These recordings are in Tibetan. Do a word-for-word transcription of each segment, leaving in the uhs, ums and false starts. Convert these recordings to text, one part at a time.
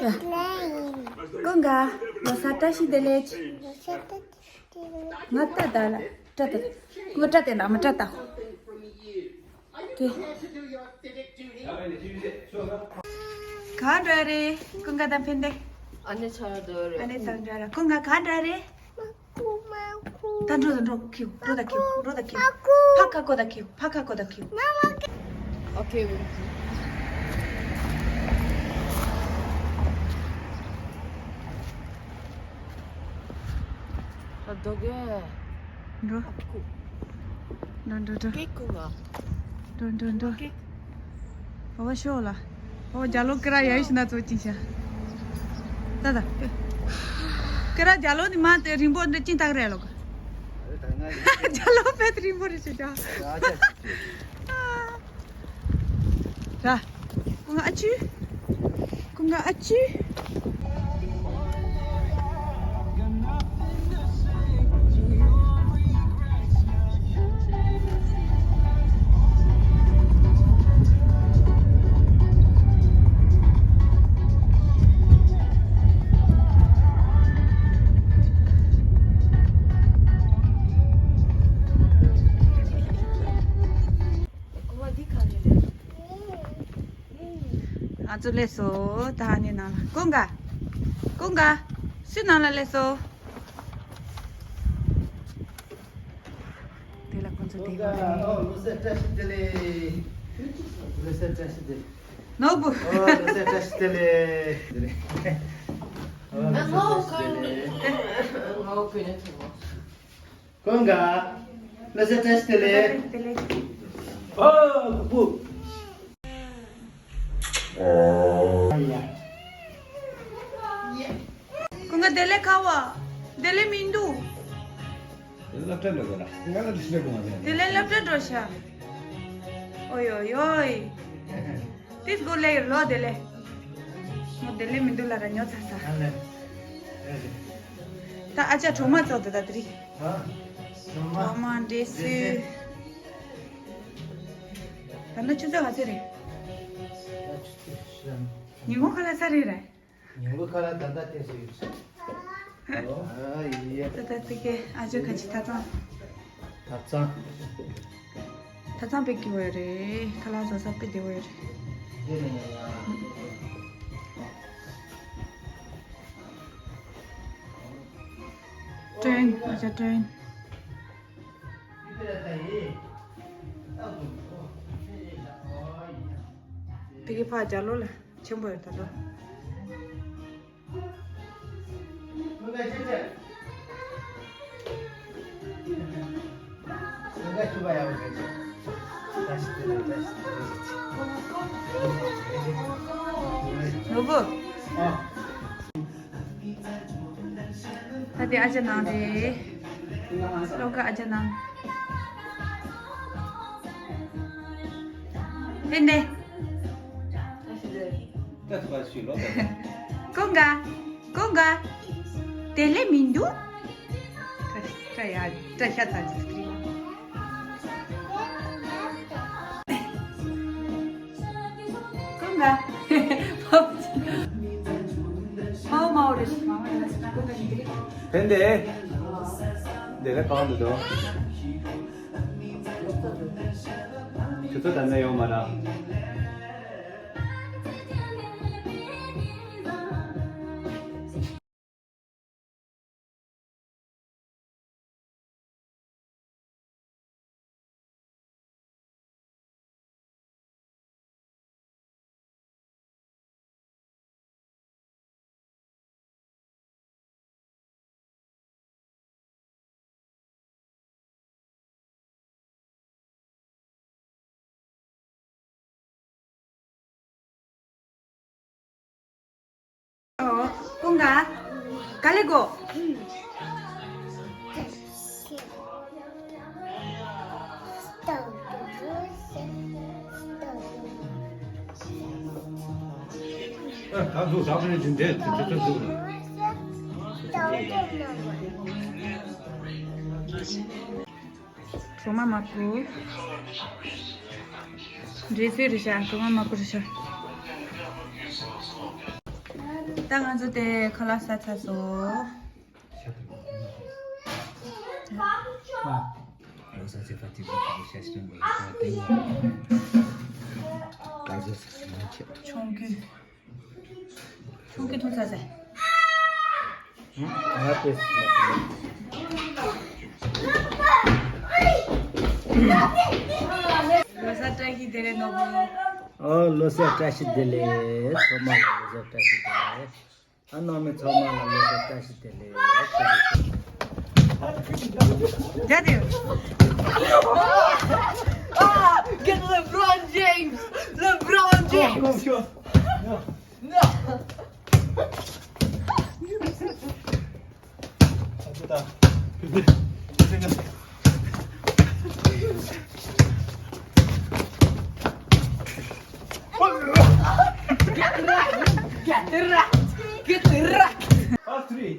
ཀུན་དགའ་ལོ་གསར་བཀྲ་ཤིས་བདེ་ལེགས། ང་ཏ་ད་ལ་ཏྲ་ཏ་ཀུ་ཏྲ་ཏེ་ན་མ་ཏྲ་ཏ། ཀེ། ག་འདྲ་རེད་ཀུན་དགའ་དང་ཕན་བདེ། ཨ་ནེ་ཚང་འདྲ་རེད། ཨ་ནེ་ཚང་འདྲ་རེད། ཀུན་དགའ་ག་འདྲ་རེད། ད་འགྲོ་ད་འགྲོ་ཁྱེར་འགྲོ་ད་ཁྱེར་འགྲོ་ད་ཁྱེར། ཕ་ཁ་ཀོ་ད་ཁྱེར་ཕ་ཁ་ཀོ་ད་ཁྱེར། ཨོ་ཁེ། ད་འགྲོ་གི། འགྲོ། ཨ་ཁུ། འགྲོ་འགྲོ་འགྲོ། ཀེ་ཀུ་ང་། འགྲོ་འགྲོ་འགྲོ། ཀེ། ཨོ་ཤོ་ལ། ཨོ་རྒྱ་ལོ་ཀི་ར་ཡ་ཡིན་ན་ཚོ་ཅིང་ཤ། ད་ད། ཀི་ར་རྒྱ་ལོ་ནི་མ་དེ་རིང་པོ་འདི་ཅིང་ཏག་རེད་ལོ་ག། རྒྱ་ལོ་པད་རིང་པོ་རེད་ཤ་ཅང་། ར། ཀུན་དགའ་ཨ་ཅུ། ཀུན་དགའ་ཨ་ཅུ། ང་ཚོ་སླེབས་སོང་། ད་ཨ་ནི་ནང་ལ། ཀུན་དགའ། ཀུན་དགའ། སུའི་ནང་ལ་སླེབས་སོང་། དེ་ལ་ཁོང་ཚོ་དེ་ཀུན་དགའ། ཨོ་ལོ་གསར་བཀྲ་ཤིས་བདེ་ལེགས། ལོ་གསར་བཀྲ་ཤིས་བདེ་ལེགས། ནོར་བུ། ཨོ་ལོ་གསར་བཀྲ་ཤིས་བདེ་ལེགས། ཨོ་ལོ་གསར་བཀྲ་ཤིས་བདེ་ལེགས། ཀུན་དགའ། ལོ་གསར་བཀྲ་ཤིས་བདེ་ལེགས། ཨོ་ཀུ་ཀུ། ཀུན་དགའ་བདེ་ལེགས་ཁ་བ། བདེ་ལེགས་མི་འདུག། སློབ་གྲྭ་འགྲོ་དགོས་ལ། ང་སློབ་གྲྭ་འགྲོ་དགོས་མ་རེད། བདེ་ལེགས་སློབ་གྲྭ་འགྲོ་ཤག། ཨོ་ཡོ་ཡོ་ཡི། ཏིས་གོ་ལེ་ལོ་བདེ་ལེགས། མོ་བདེ་ལེགས་མི་འདུག་ལ་ར་ཉོ་ཚ་ཚ། ད་ཨ་ཅག་གྲོག་མ་ཚོགས་འདུག་ད་དེ་རིང་། གྲོག་མ་འདྲེ་སུ། ད་ནི་ཆུ་ཚོད་ག་ཚོད་རེད། ཉིན་གུང་ཁ་ལག་ཚར་རེད་རེད། ཉིན་གུང་ཁ་ལག་ད་ལྟ་བལྟས་སུ་ཡོད་ས། ཨ་ཡི་ཡ། ད་ད་ཙི་གེ་ཨ་ཅོ་ཁ་ཅིག་ཐ་ཚང་། ཐ་ཚང་། ཐ་ཚང་པེ་ཀི་བོ་རེད། ཁ་ལག་བཟོ་ས་པེ་བདེ་བོ་རེད། ཀྲེན་ཨ་ཅོ་ཀྲེན། དེ་གི་ཕ་རྒྱ་ལོ་ལ་ཆེན་པོ་ཡོད་ད་ལོ། ནོར་བུ། ད་དེ་ཨ་ཅག་ནང་རེད། སློབ་གྲྭ་ཨ་ཅག་ནང་། ཕན་བདེ། ཀུན་དགའ། ཀུན་དགའ། བདེ་ལེགས་མི་འདུག། ཀྲ་ཡ་ཀྲ་ཤ་ཚ་ཅིག་ཀྲི། ཀུན་དགའ། ཕ་བུ་ཅིག། ཕ་བུ་མ་འོ་རེ་ཞིག་མ་འོ་རེ་ཞིག་ན་ཀུན་དགའ་ཞིག་ཀྲི། ཕན་བདེ། བདེ་ལེགས་གང་འདུག་དོ། ཁྱོད་ཚོ་ད་ནས་ཡོང་མ་ར། ཀུན་དགའ། ག་ལེ་གོ། ད་འཛུགས་ཟ་ཁང་ནས་འདི་འདྲས་འདི་འདྲས་འཛུགས། གྲོག་མ་མ་ཁུ། འདྲེ་སུ་རེད་ཤག། གྲོག་མ་མ་ཁུ་རེད་ཤག། ད་ང་ཚོ་དེ་ཁ་ལག་ཟ་ཚར་སོང་། ཆུང་རྒྱུ། ཆུང་རྒྱུ་ཐུག་ས་ཟེ། ལོ་གསར་བཀྲ་ཤིས་བདེ་ལེགས་ནོར་བུ། ཨོ་ལོ་གསར་བཀྲ་ཤིས་བདེ་ལེགས། ཚང་མ་ལ་ལོ་གསར་བཀྲ་ཤིས་བདེ་ལེགས། ཨ་ནང་མི་ཚང་མ་ལ་ལོ་གསར་བཀྲ་ཤིས་བདེ་ལེགས། རྒྱ་དེ། Ah, get LeBron James! LeBron James! Come, come, sure. No. Get the rock! Get the rock! Get the rock! Last three.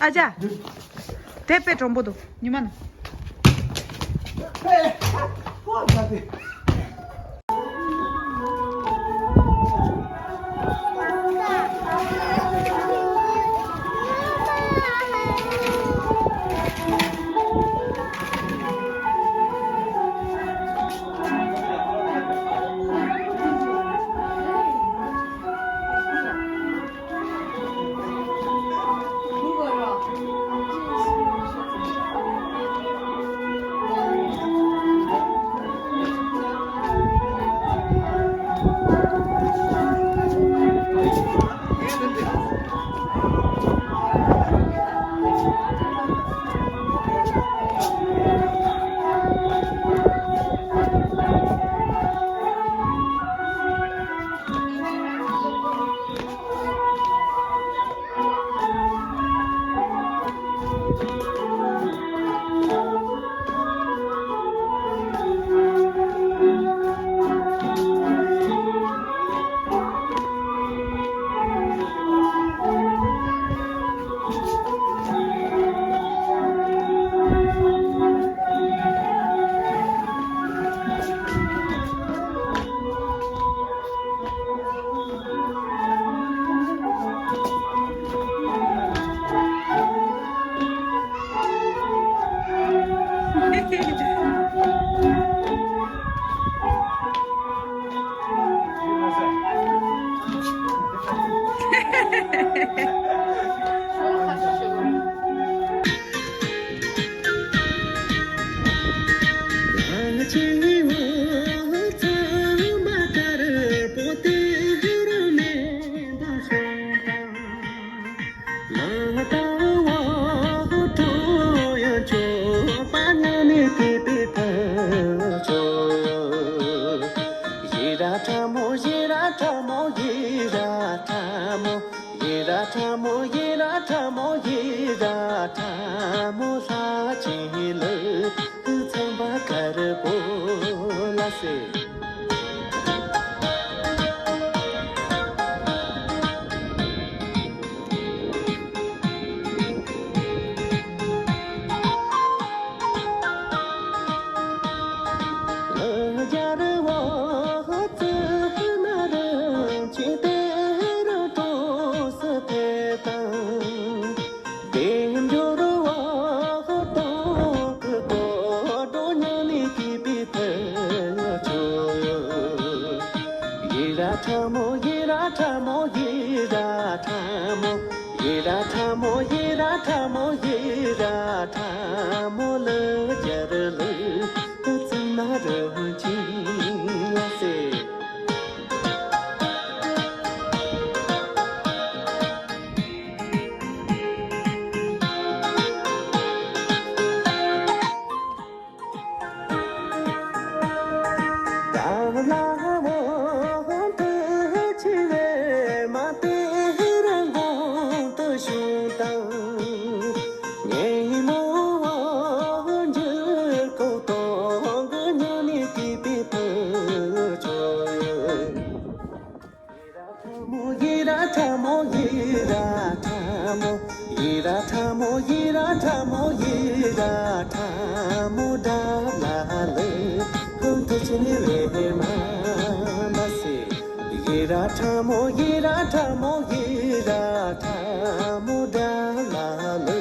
ཨ་ཅག་དེ་དཔེ་དྲང་པོ་འདུག་ཉི་མ་ན། ཡེ་ར་ཁྲ་མོ་ཡེ་ར་ཁྲ་མོ་ཡེ་ར་ཁྲ་མོ་ད་ལ་ལེ། ཧུ་ཏི་ཅི་ནི་རེ་མ་མ་སི། ཡེ་ར་ཁྲ་མོ་ཡེ་ར་ཁྲ་མོ་ཡེ་ར་ཁྲ་མོ་ད་ལ་ལེ།